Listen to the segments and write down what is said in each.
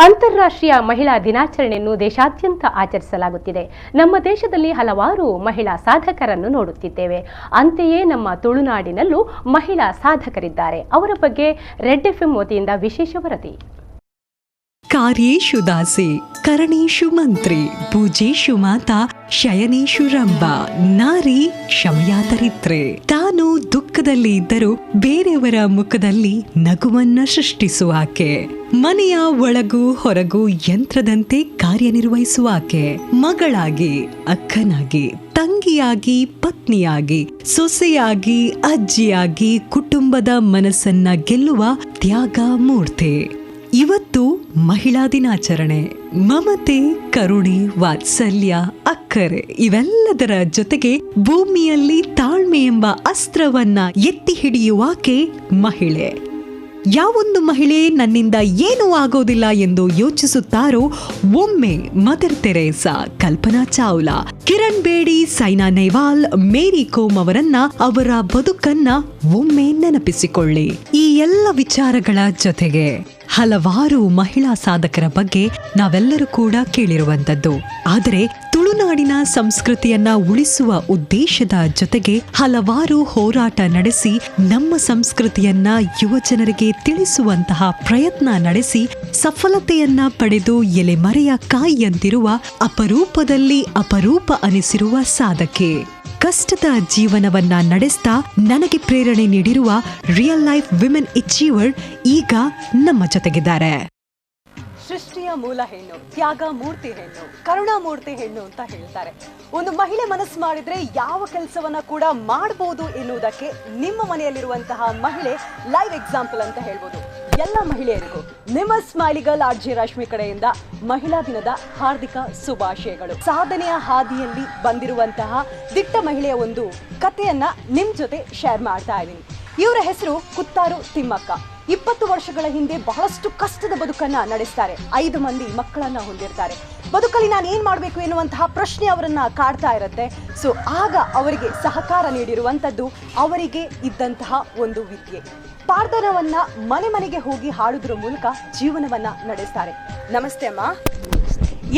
ಅಂತಾರಾಷ್ಟ್ರೀಯ ಮಹಿಳಾ ದಿನಾಚರಣೆಯನ್ನು ದೇಶಾದ್ಯಂತ ಆಚರಿಸಲಾಗುತ್ತಿದೆ. ನಮ್ಮ ದೇಶದಲ್ಲಿ ಹಲವಾರು ಮಹಿಳಾ ಸಾಧಕರನ್ನು ನೋಡುತ್ತಿದ್ದೇವೆ. ಅಂತೆಯೇ ನಮ್ಮ ತುಳುನಾಡಿನಲ್ಲೂ ಮಹಿಳಾ ಸಾಧಕರಿದ್ದಾರೆ. ಅವರ ಬಗ್ಗೆ ರೆಡ್ ಎಫ್ಎಂ ವತಿಯಿಂದ ವಿಶೇಷ ವರದಿ. ಕಾರ್ಯೇಷು ದಾಸಿ, ಕರಣೇಶು ಮಂತ್ರಿ, ಪೂಜೇಶು ಮಾತಾ, ಶಯನೇಶು ರಂಭಾ, ನಾರಿ ಕ್ಷಮೆಯ ಧರಿತ್ರಿ. ತಾನು ದುಃಖದಲ್ಲಿ ಇದ್ದರೂ ಬೇರೆಯವರ ಮುಖದಲ್ಲಿ ನಗುವನ್ನ ಸೃಷ್ಟಿಸುವಾಕೆ, ಮನೆಯ ಒಳಗೂ ಹೊರಗೂ ಯಂತ್ರದಂತೆ ಕಾರ್ಯನಿರ್ವಹಿಸುವಾಕೆ, ಮಗಳಾಗಿ, ಅಕ್ಕನಾಗಿ, ತಂಗಿಯಾಗಿ, ಪತ್ನಿಯಾಗಿ, ಸೊಸೆಯಾಗಿ, ಅಜ್ಜಿಯಾಗಿ ಕುಟುಂಬದ ಮನಸ್ಸನ್ನ ಗೆಲ್ಲುವ ತ್ಯಾಗ ಮೂರ್ತಿ. ಇವತ್ತು ಮಹಿಳಾ ದಿನಾಚರಣೆ. ಮಮತೆ, ಕರುಣೆ, ವಾತ್ಸಲ್ಯ, ಅಕ್ಕರೆ ಇವೆಲ್ಲದರ ಜೊತೆಗೆ ಭೂಮಿಯಲ್ಲಿ ತಾಳ್ಮೆ ಎಂಬ ಅಸ್ತ್ರವನ್ನ ಎತ್ತಿ ಹಿಡಿಯುವಾಕೆ ಮಹಿಳೆ. ಯಾವೊಂದು ಮಹಿಳೆ ನನ್ನಿಂದ ಏನೂ ಆಗೋದಿಲ್ಲ ಎಂದು ಯೋಚಿಸುತ್ತಾರೋ, ಒಮ್ಮೆ mother Teresa, Kalpana Chawla, Kiran Bedi, Saina Nehwal, Mary Kom ಅವರನ್ನ, ಅವರ ಬದುಕನ್ನ ಒಮ್ಮೆ ನೆನಪಿಸಿಕೊಳ್ಳಿ. ಈ ಎಲ್ಲ ವಿಚಾರಗಳ ಜೊತೆಗೆ ಹಲವಾರು ಮಹಿಳಾ ಸಾಧಕರ ಬಗ್ಗೆ ನಾವೆಲ್ಲರೂ ಕೂಡ ಕೇಳಿರುವಂತದ್ದು. ಆದರೆ ತುಳುನಾಡಿನ ಸಂಸ್ಕೃತಿಯನ್ನ ಉಳಿಸುವ ಉದ್ದೇಶದ ಜೊತೆಗೆ ಹಲವಾರು ಹೋರಾಟ ನಡೆಸಿ ನಮ್ಮ ಸಂಸ್ಕೃತಿಯನ್ನ ಯುವಜನರಿಗೆ ತಿಳಿಸುವಂತಹ ಪ್ರಯತ್ನ ನಡೆಸಿ ಸಫಲತೆಯನ್ನ ಪಡೆದು ಎಲೆಮರೆಯ ಕಾಯಿಯಂತಿರುವ, ಅಪರೂಪದಲ್ಲಿ ಅಪರೂಪ ಅನಿಸಿರುವ ಸಾಧಕಿ, ಕಷ್ಟದ ಜೀವನವನ್ನ ನಡೆಸ್ತಾ ನನಗೆ ಪ್ರೇರಣೆ ನೀಡಿರುವ ರಿಯಲ್ ಲೈಫ್ ವಿಮೆನ್ ಅಚೀವರ್ ಈಗ ನಮ್ಮ ಜೊತೆಗಿದ್ದಾರೆ. ಸೃಷ್ಟಿಯ ಮೂಲ ಹೆಣ್ಣು, ತ್ಯಾಗ ಮೂರ್ತಿ ಹೆಣ್ಣು, ಕರುಣಾಮೂರ್ತಿ ಹೆಣ್ಣು ಅಂತ ಹೇಳ್ತಾರೆ. ಒಂದು ಮಹಿಳೆ ಮನಸ್ಸು ಮಾಡಿದ್ರೆ ಯಾವ ಕೆಲಸವನ್ನ ಕೂಡ ಮಾಡಬಹುದು ಎನ್ನುವುದಕ್ಕೆ ನಿಮ್ಮ ಮನೆಯಲ್ಲಿರುವಂತಹ ಮಹಿಳೆ ಲೈವ್ ಎಕ್ಸಾಂಪಲ್ ಅಂತ ಹೇಳ್ಬೋದು. ಎಲ್ಲ ಮಹಿಳೆಯರಿಗೂ ನಿಮ್ಮ ಸ್ಮೈಲಿ ಗರ್ಲ್ ಆರ್ ಜೆ ರಶ್ಮಿ ಕಡೆಯಿಂದ ಮಹಿಳಾ ದಿನದ ಹಾರ್ದಿಕ ಶುಭಾಶಯಗಳು. ಸಾಧನೆಯ ಹಾದಿಯಲ್ಲಿ ಬಂದಿರುವಂತಹ ದಿಟ್ಟ ಮಹಿಳೆಯ ಒಂದು ಕಥೆಯನ್ನ ನಿಮ್ ಜೊತೆ ಶೇರ್ ಮಾಡ್ತಾ ಇದ್ದೀನಿ. ಇವರ ಹೆಸರು ಕುತ್ತಾರು ತಿಮ್ಮಕ್ಕ. 20 ವರ್ಷಗಳ ಹಿಂದೆ ಬಹಳಷ್ಟು ಕಷ್ಟದ ಬದುಕನ್ನ ನಡೆಸ್ತಾರೆ. 5 ಮಂದಿ ಮಕ್ಕಳನ್ನ ಹೊಂದಿರ್ತಾರೆ. ಬದುಕಲ್ಲಿ ನಾನು ಏನ್ ಮಾಡ್ಬೇಕು ಎನ್ನುವಂತಹ ಪ್ರಶ್ನೆ ಅವರನ್ನ ಕಾಡ್ತಾ ಇರತ್ತೆ. ಆಗ ಅವರಿಗೆ ಸಹಕಾರ ನೀಡಿರುವಂತದ್ದು ಅವರಿಗೆ ಇದ್ದಂತಹ ಒಂದು ವಿದ್ಯೆ. ಪಾರ್ದನವನ್ನ ಮನೆ ಮನೆಗೆ ಹೋಗಿ ಹಾಡುದ್ರ ಮೂಲಕ ಜೀವನವನ್ನ ನಡೆಸ್ತಾರೆ. ನಮಸ್ತೆ ಅಮ್ಮ.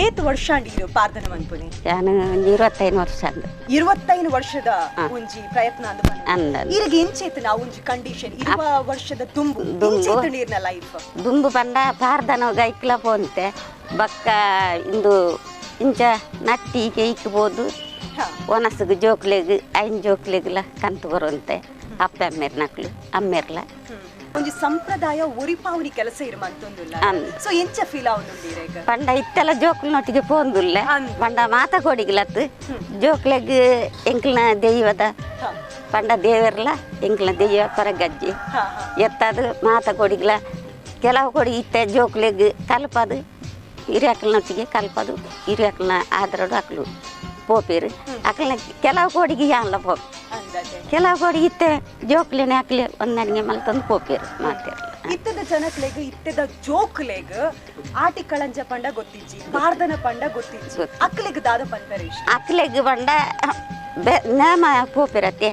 ಏತ್ ವರ್ಷ ಅಂಡಿರು ಪಾರ್ದನ ಮನ್ಪುನಿ? ನಾನು 25 ವರ್ಷ ಅಂದು. 25 ವರ್ಷದ ಒಂಜಿ ಪ್ರಯತ್ನ ಅಂದು ಪನ್ನೆ. ಅಂದ. ಇರಿಗೆ ಇಂಚೇತು ನಾವು ಒಂಜಿ ಕಂಡೀಷನ್ ಇರುವ ವರ್ಷದ ದುಂಬು. ದುಂಬು. ಇಂಚೇತು ನೀರ್ನ ಲೈಫ್. ದುಂಬು ಪಂಡ ಪಾರ್ದನ ಗೈಕ್ಲ ಪೋಂತೆ ಬಕ್ಕ ಇಂದು ಇಂಚ ನಟ್ಟಿ ಕೇಯ್ಕ್ಬೋದು. ಒನಸುಗು ಜೋಕ್ಲೆಗ್ ಐನ್ ಜೋಕ್ಲೆಗ್ಲ ಕಂತು ಬರುವಂತೆ ಅಪ್ಪ ಅಮ್ಮೇರ್ ನಕ್ಲು ಅಮ್ಮೇರ್ಲ. ಒಂಜಿ ಸಂಪ್ರದಾಯ ಒರಿಪಾವನಿ ಕೆಲಸ ಇರುವಂತೊಂದುಲ್ಲ. ಅಂದ್. ಎಂಚ ಫೀಲ್ ಆವೊಂದುಂಡು ಈಗ? ಪಂಡ ಇತ್ತೆಲ್ಲ ಜೋಕ್ಲನೊಟ್ಟಿಗೆ ಪೋಂದುಲ್ಲ. ಅಂದ್. ಪಂಡ ಮಾತ ಕೊಡಿಗ್ಲತ್ತು ಜೋಕ್ಲೆಗ್ ಎಂಕ್ಲನ ದೈವದ ಪಂಡ ದೇವರ್ಲ ಎಂಕ್ಲನ ದೈವ ಕೊರಗಜ್ಜಿ. ಎತ್ತದು ಮಾತ ಕೊಡಿಗ್ಲ ಕೆಲವು ಕೊಡಿ ಇತ್ತೆ ಜೋಕ್ಲೆಗ್ ಕಲ್ಪದು ಹಿರಿಯಕ್ಲನೊಟ್ಟಿಗೆ ಕಲ್ಪದು ಹಿರಿಯಕ್ಲನ ಆದರೋಡು ಅಕ್ಲು ಪೋಪೇರು. ಅಕ್ಲನ ಕೆಲವು ಕೋಡಿಗೆ ಯಾನ್ಲ ಪೋಪೆ. ಅಂದಾಜೆ. ಕೆಲವು ಕೋಡಿ ಇತ್ತೆ ಜೋಕ್ಲೆನೆ ಅಕ್ಲೆ ಒಂದನಿಗೆ ಮಲ್ತೊಂದು ಪೋಪೇರು ಮಾತೇರು. ಇತ್ತದ ಜನಕ್ಲೆಗ್ ಇತ್ತದ ಜೋಕ್ಲೆಗ್ ಆಟಿ ಕಳಂಜ ಪಂಡ ಗೊತ್ತಿಜ್ಜಿ, ಪಾರ್ದನ ಪಂಡ ಗೊತ್ತಿಜ್ಜಿ. ಗೊತ್ತು. ಅಕ್ಲೆಗ್ ದಾದ ಪನ್ಪೆರೆ ಇಷ್ಟ? ಅಕ್ಲೆಗ್ ಪಂಡ ನೇಮ ಪೋಪಿರತ್ತೆ.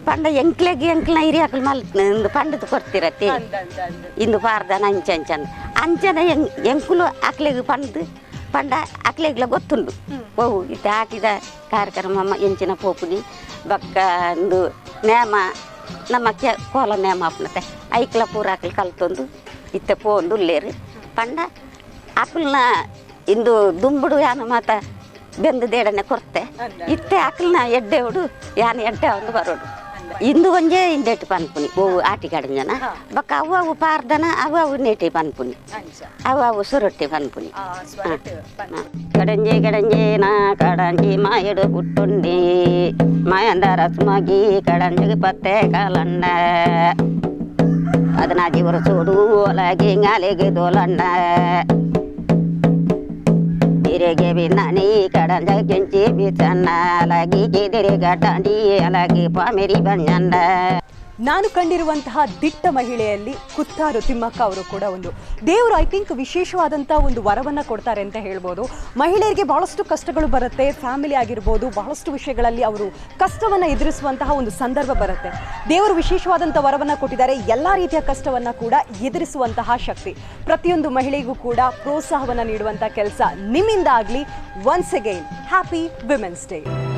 ಪಂಡ ಎಂಕ್ಲೆಗ್ ಎಂಕ್ಲ ಹಿರಿಯಕ್ಲು ಮಲ್ ಇಂದು ಪಂಡದು ಕೊಡ್ತಿರತ್ತೆ. ಅಂದ, ಅಂದ, ಅಂದ. ಇಂದು ಪಾರ್ದನ ಅಂಚ ಅಂಚ ಅಂದ. ಅಂಚನ ಎಂಕುಲು ಅಕ್ಲೆಗ್ ಪಂಡ್ದು ಪಂಡ ಅಕ್ಲೆಗ್ಲ ಗೊತ್ತುಂಡು. ಓ ಇತ್ತೆ ಆಟಿದ ಕಾರ್ಯಕ್ರಮ ಎಂಚಿನ ಪೋಪುನಿ ಬಕ್ಕ ಇಂದು ನೇಮ ನಮ್ಮ ಕೋಲ ನೇಮ ಆಪುನತೆ ಐಕ್ಲ ಪೂರ ಅಕ್ಲು ಕಲ್ತೊಂದು ಇತ್ತೆ ಪೋಂದು ಉಲ್ಲೇರು. ಪಂಡ ಅಕ್ಲನ ಇಂದು ದುಂಬುಡು ಯಾನ ಮಾತ ಬೆಂದು ದೇಡನೆ ಕೊರ್ತೆ. ಅಂದ. ಇತ್ತೆ ಅಕ್ಲನ ಎಡ್ಡೆ ಉಡು ಯಾನ ಎಡ್ಡೆ ಒಂದು ಬರೋಡು. ಅಂದ. ಇಂದು ಒಂಜೇ ಇಂದೆಟ್ಟು ಪನ್ಪುನಿ ಓ ಆಟಿ ಕಡಂಜನ. ಬೊಕ್ಕ ಅವು ಅವು ಪಾರ್ದನ ಅವು ಅವು ನೇಟಿ ಪನ್ಪುನಿ. ಅಂಚ. ಅವು ಅವು ಸುರೊಟ್ಟಿ ಪನ್ಪುನಿ. ಆ, ಸ್ವರಟ್ ಪನ್ಪುನಿ. ಕಡಂಜಿ ಕಡಂಜಿ ನಾ ಕಡಂಜಿ ಮಾಯಡು ಪುಟ್ಟುಂಡಿ ಮಾಯಂದರ ಸುಮಗಿ ಕಡಂಜಿಗೆ ಪತ್ತೆ ಕಾಲಂಡ ಅದನಾಜಿ ವರ್ಷೋಡು ಒಲಗಿ ಗಾಲಿಗೆ ದೋಲಂಡ ತಿರುಗಿ ಬಿನ್ನಾನಿ ಕಡಂಜ ಕೆಂಚಿ ಬಿಸನ್ನ ಅಲಗಿ ಕೆದಿರಿ ಗಟಾಂಡಿ ಅಲಗಿ ಪಾಮಿರಿ ಬಂಜಂಡ. ನಾನು ಕಂಡಿರುವಂತಹ ದಿಟ್ಟ ಮಹಿಳೆಯಲ್ಲಿ ಕುತ್ತಾರು ತಿಮ್ಮಕ್ಕ ಅವರು ಕೂಡ ಒಂದು. ದೇವರು I think ವಿಶೇಷವಾದಂಥ ಒಂದು ವರವನ್ನು ಕೊಡ್ತಾರೆ ಅಂತ ಹೇಳ್ಬೋದು. ಮಹಿಳೆಯರಿಗೆ ಭಾಳಷ್ಟು ಕಷ್ಟಗಳು ಬರುತ್ತೆ, ಫ್ಯಾಮಿಲಿ ಆಗಿರ್ಬೋದು, ಬಹಳಷ್ಟು ವಿಷಯಗಳಲ್ಲಿ ಅವರು ಕಷ್ಟವನ್ನು ಎದುರಿಸುವಂತಹ ಒಂದು ಸಂದರ್ಭ ಬರುತ್ತೆ. ದೇವರು ವಿಶೇಷವಾದಂಥ ವರವನ್ನು ಕೊಟ್ಟಿದ್ದಾರೆ, ಎಲ್ಲ ರೀತಿಯ ಕಷ್ಟವನ್ನು ಕೂಡ ಎದುರಿಸುವಂತಹ ಶಕ್ತಿ ಪ್ರತಿಯೊಂದು ಮಹಿಳೆಗೂ ಕೂಡ ಪ್ರೋತ್ಸಾಹವನ್ನು ನೀಡುವಂಥ ಕೆಲಸ ನಿಮ್ಮಿಂದ ಆಗಲಿ. Once again happy women's day.